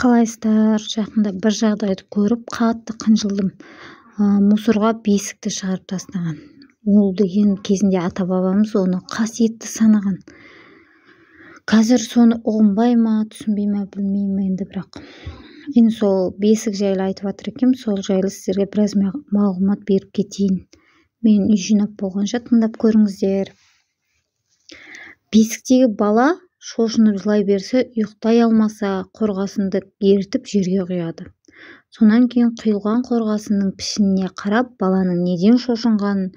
Қалайсыздар? Жақында бір жағдайды көріп, қатты қынжылдым. Мусорға бесікті шығарып тастаған. Ол деген кезінде ата-бабамыз оны қасиетті санаған. Қазір соны ұғынбай ма, түсінбей ма, білмеймін енді, бірақ. Енді сол бесік жайлы айтып жатыр екенмін, сол жайлы сіздерге біраз мағлұмат беріп кетейін. Мен үй жинап болғанша тыңдап көріңіздер. Бесіктегі бала шошынып жылай берсе, ұйықтай алмаса, қорғасынды ерітіп жерге құяды. Сонан кейін құйылған қорғасынның пішініне қарап, баланың неден шошынғанын,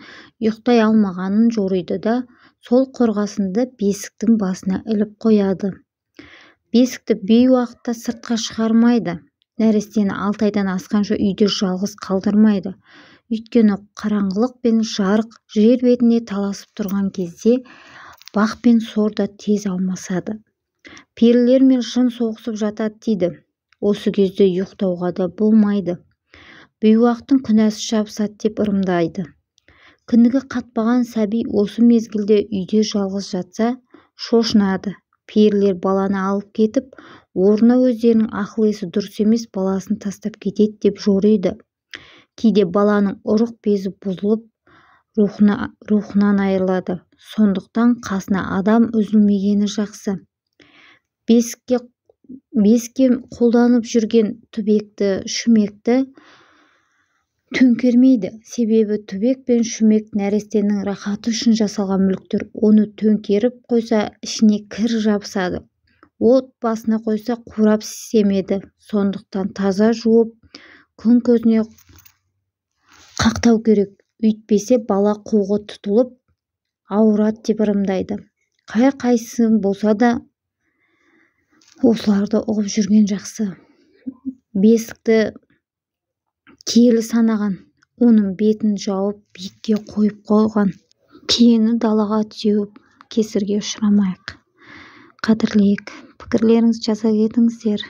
ұйықтай алмағанын жориды да, сол қорғасынды бесіктің басына іліп қояды. Бесікті бейуақытта сыртқа шығармайды. Нәрестені 6 айдан асқанша үйде жалғыз қалдырмайды. Өйткені қараңғылық пен жарық жер бетіне таласып тұрған кезде бақ пен сор да тез алмасады. Перілер мен жын соғысып жатады дейді. Осы кезде ұйықтауға да болмайды. Бейуақтың күнәсі жабысады деп ырымдайды. Кіндігі қатпаған сәби осы мезгілде үйде жалғыз жатса, шошынады. Перілер баланы алып кетіп, орнына өздерінің ақыл-есі дұрыс емес баласын тастап кетеді деп жориды. Кейде баланың ұрық безі бұзылып, рухынан айырылады. Сондықтан қасына адам үзілмегені жақсы. Бесікке қолданып жүрген түбекті, шүмекті төңкермейді. Себебі түбек пен шүмек нәрестенің рахаты үшін жасалған мүліктер. Оны төңкеріп қойса, ішіне кір жабысады. От басына қойса, қурап семеді. Сондықтан таза жуып, күн көзіне қақтау керек. Өйтпесе бала қуығы тұтылып, ауырады деп ырымдайды. Қай-қайсың болса да осыларды ұғып жүрген жақсы. Бесікті киелі санаған, оның бетін жауып, биікке қойып қойған. Киені далаға теуіп, кесірге ұшырамайық. Қадірлейік. Пікірлеріңізді жаза кетіңіздер.